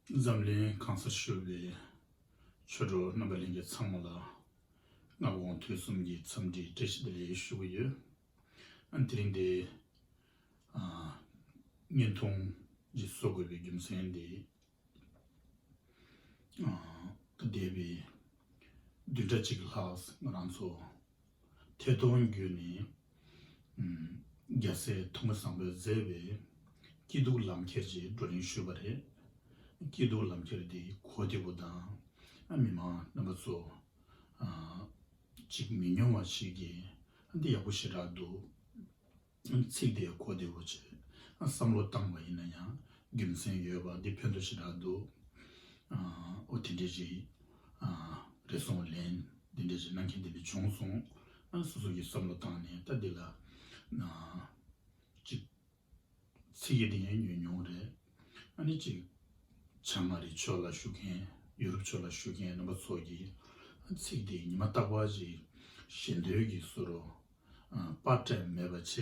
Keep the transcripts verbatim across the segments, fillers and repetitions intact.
འཛམ་གླིང་གང་སར་བཞུགས་པའི་ཆོས་གྲོགས་རྣམ་པ་ལྷན་རྒྱས་ཚང་མ་ལ་སྔ་དགོང་དུས་གསུམ་གྱི་འཚམས་འདྲི་བཀྲ་ཤིས་བདེ་ལེགས་ཞུ་གི་ཡོད། ཨ་དེ་རིང་འདི་ཨ་བརྙན་ཐུང་ཅིག་བཟོ་དགོས་པའི་རྒྱུ་མཚན་འདི། ཨ་འདས་པའི་བདུན་ཕྲག་གཅིག་ལྷག་ང་རང་ཚོ་ཐད་གཏོང་བརྒྱུད་ནས་ཨམ་རྒྱལ་སྲས་ཐོགས་མེད་བཟང་པོས་མཛད་པའི་སྐྱིད་སྡུག་ལམ་ཁྱེར་ཅིག་བགྲོ་གླེང་ཞུས་པ་རེད། སྐྱིད་སྡུག་ལམ་ཁྱེར་འདི་གོ་བདེ་པོ་དང་ཨ་མི་མང་རྣམ་པ་ཚོ་ཨ་གཅིག་མི་ཉུང་བ་ཞིག་གིས་ཨ་འདི་ཡག་པོ་ཞེ་དྲག་འདུག་ཚིག་དེ་གོ་བདེ་པོ་བྱས། བསམ་བློ་བཏང་བ་ཡིན་ན་ཡང་རྒྱུ་མཚན་ཡོད་པ་འདི་ཕན་ཐོགས་ཞེ་དྲག་འདུག་ཨོ་དེ་འདྲས་ཞིག་རེ་ཟུང་ལན་འདི་འདྲས་ཞིག་གནང་མཁན་དེ་འདྲས་བྱུང་སོང་། སོ་སོ་གི་བསམ་བློ་བཏང་ནས་ད་འདི་ལ་ཅིག་ཚིག་ཡིག་དེ་ཡང་ཉུང་ཉུང་རེད། ཨ་ནི་ཅིག་བྱང་ཨ་རི་ཕྱོགས་ལ་བཞུགས་མཁན་ཡུ་རོབ་ཕྱོགས་ལ་བཞུགས་མཁན་རྣམ་པ་ཚོ་གིས་ཚིག་དེ་ཉི་མ་རྟག་པར་ཅིག་ཞལ་འདོན་གྱི་བཟོ་འདྲ། པར་ཊའིམ་མེད་པ་བྱས་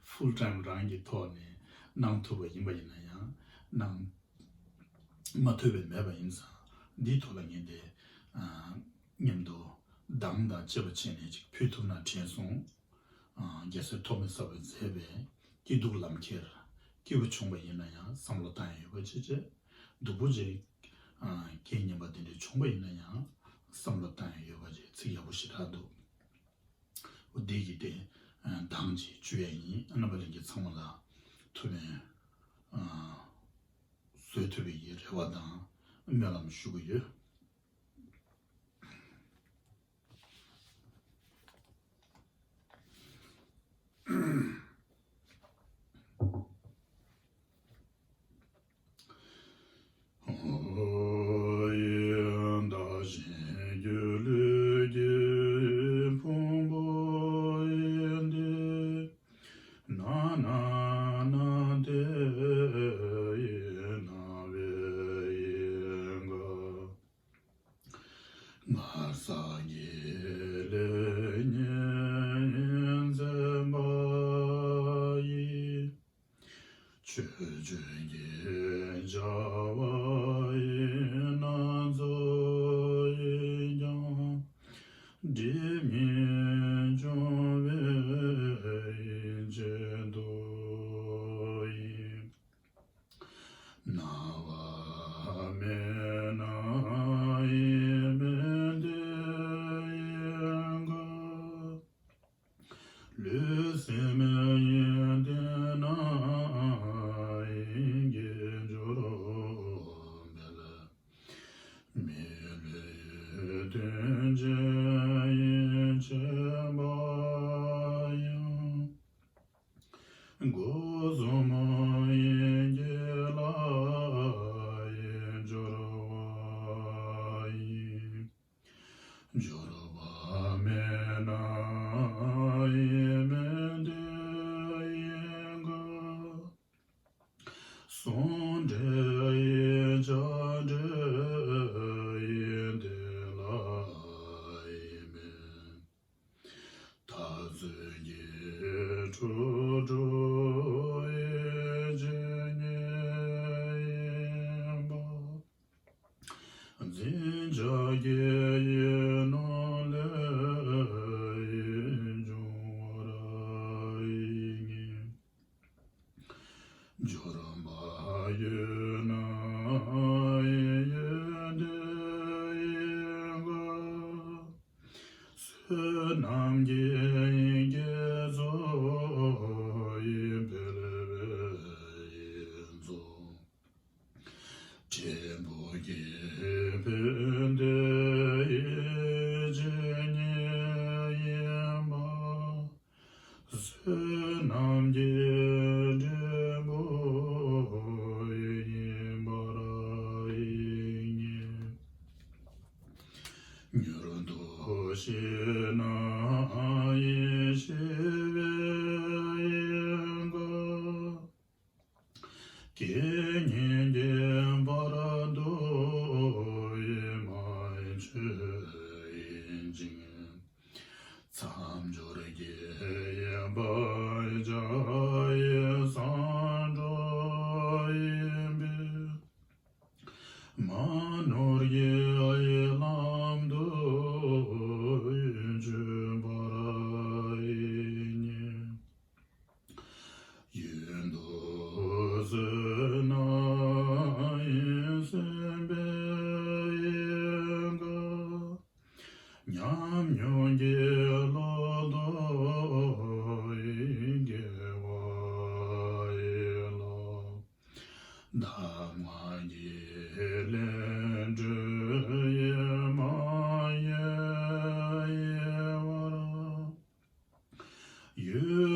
ཕུལ་ཊའིམ་རང་གི་ཐོག་ནས་གནང་ཐུབ་པ་ཡིན་པ་ཡིན་ན་ཡང་གནང་མ་ཐུབ་པའི་མེད་པ་ཡིན་ཙང་འདིའི་ཐོག་ལ་ངས་དེ་མཉམ་དུ་གདངས་དང་བཅས་པ་བྱས་ནས་ཅིག་ཕུལ་ཐུབ་ན་དྲན་སོང་། རྒྱལ་སྲས་ཐོགས་མེད་བཟང་པོས་མཛད་པའི་སྐྱིད་སྡུག་ལམ་ཁྱེར་སྐྱིད་པོ་བྱུང་བ་ཡིན་ན་ཡང་བསམ་བློ་བཏང་ཡ་ཡོད་པ་བྱས་བྱས་སྡུག་པོ་ཅིག་རྐྱེན་ངན་པ་དེ་འདྲ་བྱུང་བ་ཡིན་ན་ཡང་བསམ་བློ་བཏང་ཡ་ཡོད་པ་བྱས་ཚིག་ཡག་པོ་ཞེ་དྲག་འདུག་འོ་འདི་གི་དེ་གདངས་ཅིག་བཅུག་ཡ་ཡིན། རྣམ་པ་ལྷན་རྒྱས་ཚང་མ་ལ་ཐུགས་ཕན་བཟོད་ཐུབ་པའི་རེ་བ་དང་སྨོན་ལམ་ཞུ་གི་ཡོད། བདག་གཞན་སྒྱུ་ལུས་ཀྱི་ཕུང་པོ་ཡིན་ཏེ། ན་ན་ན་དེ་ཡི་ན་བའི་ཡིན་ག་སྔར་སངས་རྒྱས་ལས་ཉེས་མཛད་པ་ཡི། ཆོས་བརྒྱད་ཀྱི་བྱ་བ་ཡི་སྣ་ཚོགས་ཡིས་ཀྱང་སྒྲིབ་གཉིས་སྦྱོང་བའི་ཆེད་དུ་ཡིན། སྣང་བ་མེད་ན་ཡིད་མི་བདེ་ཡིན་ག་ལུས་སེམས་ཡིད་བདེ་ན་ཡིད་ཀྱི་སྦྱོར་བ་མེད། མི་ལུས་དོན་བྱེད་ཡིད་ཆེས་པ་ཡང་། སྒོ་གསུམ་ཡིད་ཀྱི་ལྷ་ཡི་སྦྱོར་བ་ཡིན། སྦྱོར་བ་མེད་ན་ཡིད་མི་བདེ་ཡིན་ག་ཟུང་འབྲེལ་ཡིད་ཆགས་འབྲེལ་ཡིད་བདེ་ལྷ་ཡིན་མིན། མཐའ་རྫོགས་ཀྱི་འཁྲུལ་གྲོལ་ཡིད་ཆེས་ཉིད་ཡིན་པ། འཛིན་བྱ་སྐྱེ་ཡི་ནང་ལས་ཡིད་འབྱུང་བར་ངེས། སྦྱོར་བ་ཡོད་ན་ཡིད་བདེ་ཡིན་ག་བསོད་ནམས་ཀྱི་དགེ་ཚོགས་ཡིད་འཕེལ་བའི་ཡིད་མཚོ། འབྲས་བུ་སྐྱེ་འཕེལ་དེ་ཡིད་ཆེས་ཉིད་ཡིན་པ། བསོད་ནམས་ཀྱི་འབྲས་བུ་ཡིན་པར་ངེས། མྱུར་དུ་ཤེས་ན་ཡེ་ཤེས་པའི་ཡིད་འགའ། རྐྱེན་ངན་གྱི་བར་དུ་ཡེ་མ་ཆོས་ཡིན་ཅིང་། མཚམས་སྦྱོར་གྱི་ཡེ་བ་བྱ་ཡི་སངས་གྲོགས་ཡིན་པས། གདམས་ངག་གི་ལས་འབྲས་ཡེ་མ་ཡེ་ཡེ་བར་ཡོད།